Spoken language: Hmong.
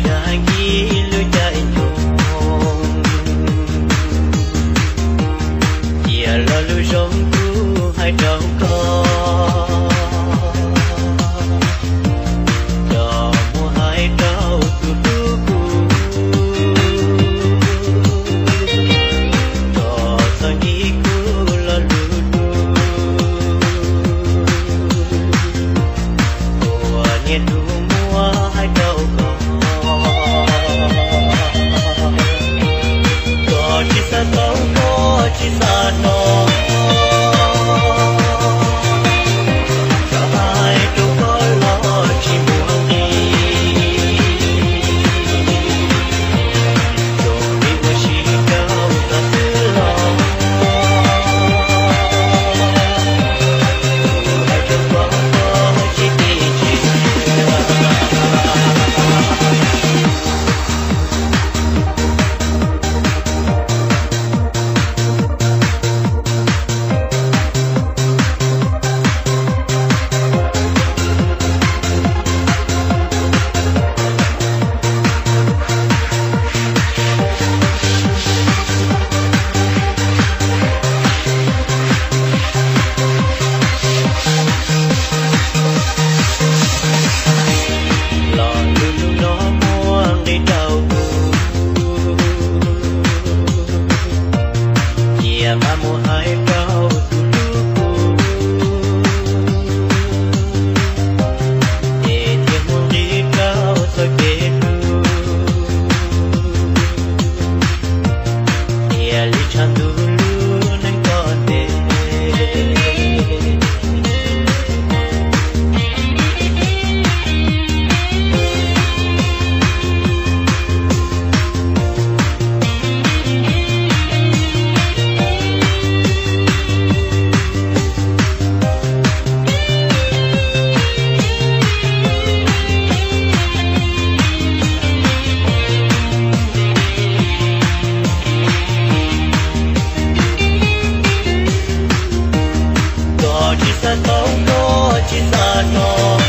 Dag nkig lub caij nyoog, cia lo lus zoo kuv hais rau koj, coj mus hais rau tus hlub kuv, kom txhob nkig kuv lo lus rau, ua niam tus muab hais rau koj, koj tsis xav tau, koj tsis xav hnov, koj hais rau koj los tsis muaj nqis, zoo li ua si rau koj xwb los, kuv hais rau koj, koj tsis tim tsis txiav. Los lus no muaj nqis rau kuv, cia mam mus hais rau tus hlub kuv, es thiaj muaj nqis rau txoj kev hlub, thiaj li tshav ntuj lub neej toj ntev. Koj tsis xav tau, koj tsis xav hnov,